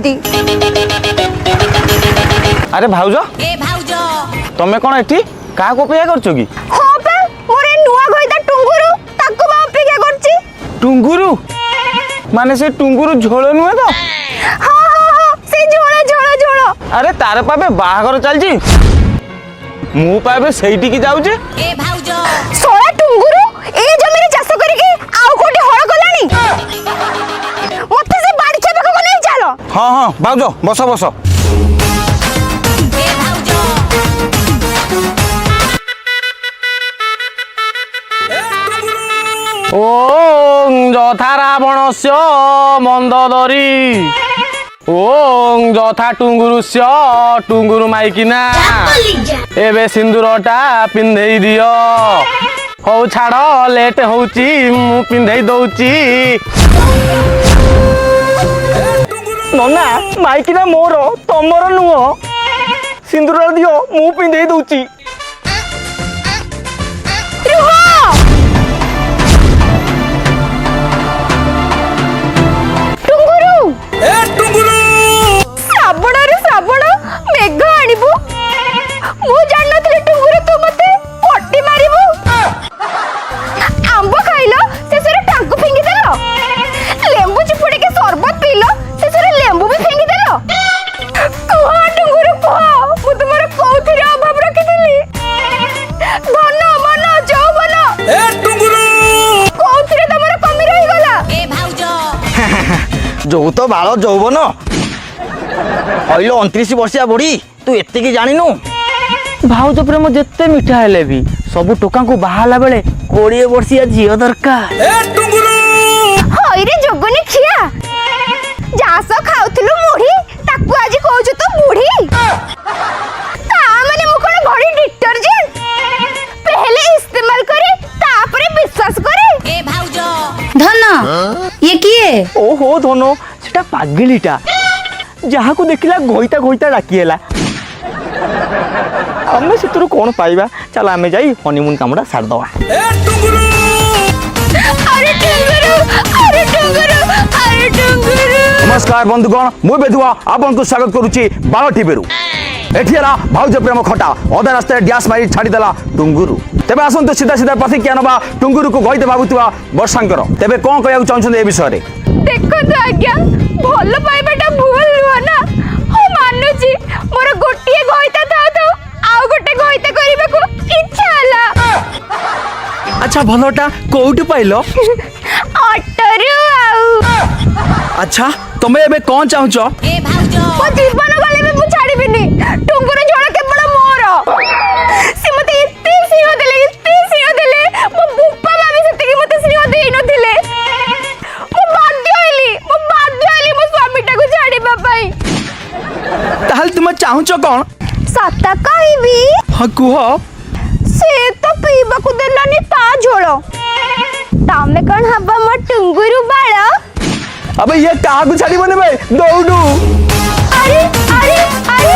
କରିଛନ୍ତି। ଆରେ ଭାଉଜ, ତମେ କଣ ଏଠି କାହାକୁ ଅପେକ୍ଷା କରୁଛ କି? ହଁ ପା, ମୋର ଏ ନୂଆ ଘଇତା ଟୁଙ୍ଗୁରୁ, ତାକୁ ବା ଅପେକ୍ଷା କରୁଛି। ଟୁଙ୍ଗୁରୁ ମାନେ ସେ ଟୁଙ୍ଗୁରୁ ଝୋଳ ନୁହେଁ ତ? ହଁ ହଁ ହଁ ସେ ଝୋଳ ଝୋଳ ଝୋଳ। ଆରେ, ତାର ପା ଏବେ ବାହାଘର ଚାଲିଛି, ମୁଁ ପା ଏବେ ସେଇଠିକି ଯାଉଛି। ଶଳା ଟୁଙ୍ଗୁରୁ ଏ ଜମିରେ ଚାଷ କରିକି ଆଉ କୋଉଠି ହଳ କଲାଣି। ମତେ ସେ ବାଡ଼ିଖିଆ ପାଖକୁ ନେଇ ଚାଲ। ହଁ ହଁ ଭାଉଜ, ବସ ବସ। ଓଁ ଯଥା ରାବଣସ୍ୟ ମନ୍ଦୋଦରୀ, ଓଁ ଯଥା ଟୁଙ୍ଗୁରୁସ୍ୟ ଟୁଙ୍ଗୁରୁ ମାଇକିନା, ଏବେ ସିନ୍ଦୁରଟା ପିନ୍ଧେଇ ଦିଅ। ହଉ ଛାଡ଼, ଲେଟ୍ ହଉଛି, ମୁଁ ପିନ୍ଧେଇ ଦଉଛି। ନନା, ମାଇକିନା ମୋର, ତମର ନୁହଁ। ସିନ୍ଦୁର ଦିଅ, ମୁଁ ପିନ୍ଧେଇ ଦଉଛି। ରୁହ ଟୁଙ୍ଗୁରୁ। ଶ୍ରାବଣରେ ଶ୍ରାବଣ ମେଘ ଆଣିବୁ, ମୁଁ ଜାଣିନଥିଲି ଟୁଙ୍ଗୁରୁ ତୁ ମତେ ପଟି ମାରିବୁ। ଆମ୍ବ ଖାଇଲ, ଶେଷରେ ଟାଙ୍କୁ ଫିଙ୍ଗିଦେଲ। ଲେମ୍ବୁ ଚିପୁଡ଼ିକି ସରବତ ପିଇଲ, ଶେଷରେ ଲେମ୍ବୁ ବି ଫିଙ୍ଗିଦେଲ। କୁହ ଟୁଙ୍ଗୁରୁ କୁହ, ମୁଁ ତୁମର କୋଉଥିରେ ଅଭାବ ରଖିଥିଲି? ଧନ ମନ ଯୌବନ କୋଉଥିରେ ତମର କମି ରହିଗଲା? ଯୋଉ ତ ବାଳ ଯୌବନ କହିଲ, 29 ବର୍ଷିଆ ବୁଢୀ, ତୁ ଏତିକି ଜାଣିନୁ? ଭାଉଜ ପ୍ରେମ ଯେତେ ମିଠା ହେଲେ ବି ସବୁ ଟୋକାଙ୍କୁ ବାହାହେଲା ବେଳେ 20 ବର୍ଷିଆ ଝିଅ ଦରକାର। ହଇରେ ଯୋଗନି ଖିଆ, ଯାହା ସହ ଖାଉଥିଲୁ ମୁଢି ତାକୁ ଆଜି କହୁଛୁ ତୁ ବୁଢୀ। ତା ମାନେ ମୁଁ କଣ ଘଡ଼ି ଡିଟରଜେଣ୍ଟ? ପହଲେ ଇସ୍ତେମାଲ କରେ, ତାପରେ ବିଶ୍ୱାସ କରେ। ଧନ, ଇଏ କିଏ? ଓହୋ ଧନ, ସେଟା ପାଗିଳିଟା, ଯାହାକୁ ଦେଖିଲା ଘଇତା ଘଇତା ଡାକି ହେଲା। ଆମେ ସେଥିରୁ କଣ ପାଇବା? ଚାଲ, ଆମେ ଯାଇ ହନିମୁନ କାମଟା ସାରିଦବା। ଆରେ ଟୁଙ୍ଗୁରୁ, ଆରେ ଟୁଙ୍ଗୁରୁ, ଆରେ ଟୁଙ୍ଗୁରୁ। ନମସ୍କାର ବନ୍ଧୁଗଣ, ମୁଁ ବେଧୁଆ ଆପଣଙ୍କୁ ସ୍ୱାଗତ କରୁଛି ବାଳ ଟିଭିରୁ। ଏଠି ହେଲା ଭାଉଜ ପ୍ରେମ ଖଟା, ଅଧା ରାସ୍ତାରେ ଡ୍ୟାସ୍ ମାରି ଛାଡ଼ିଦେଲା ଟୁଙ୍ଗୁରୁ। ତେବେ ଆସନ୍ତୁ ସିଧା ସିଧା ପ୍ରତିକ୍ରିୟା ନେବା ଟୁଙ୍ଗୁରୁକୁ ଘଇତା ଭାବୁଥିବା ବର୍ଷାଙ୍କର। ତେବେ କଣ କହିବାକୁ ଚାହୁଁଛନ୍ତି ଏ ବିଷୟରେ? ଦେଖନ୍ତୁ ଆଜ୍ଞା, ଭଲ ପାଇବାଟା ଭୁଲ ନୁହଁ ନା। ହଁ, ମାନୁଛି, ମୋର ଗୋଟିଏ ଘଇତା ଥାଉ ଥାଉ ଆଉ ଗୋଟେ ଘଇତା କରିବାକୁ ଇଚ୍ଛା ହେଲା। ଆଚ୍ଛା, ଭଲଟା କୋଉଠୁ ପାଇଲ? ଅଟୋରୁ ଆଉ। ଆଚ୍ଛା, ତମେ ଏବେ କଣ ଚାହୁଁଛ? ମୋ ଜୀବନ ଗଲେ ବି ମୁଁ ଛାଡ଼ିବିନି। ଟୁଙ୍ଗୁର ଝୋଳ କେବଳ ମୋର। ସେ ମତେ ଏତେ ସ୍ନେହ ଦେଲେ, ଏତେ ସ୍ନେହ ଦେଲେ, ମୋ ବୁପା ମା ବି ସେତିକି ମତେ ସ୍ନେହ ଦେଇନଥିଲେ। ମୁଁ ବାଧ୍ୟ ହେଲି, ମୁଁ ବାଧ୍ୟ ହେଲି ମୋ ସ୍ୱାମୀଟାକୁ ଛାଡ଼ିବା ପାଇଁ। ତାହେଲେ ତୁମେ ଚାହୁଁଛ କଣ? ସତ କହିବି? ହଁ, କୁହ। ସେ ତ ପିଇବାକୁ ଦେଲାନି ତା ଝୋଳ, ତମେ କଣ ହବ ମୋ ଟୁଙ୍ଗୁରୁ ବାଳ? ଆବେ, ଇଏ କାହାକୁ ଛାଡ଼ିବନି ବେ, ଦୌଡୁ। ଆରେ ଆରେ ଆରେ।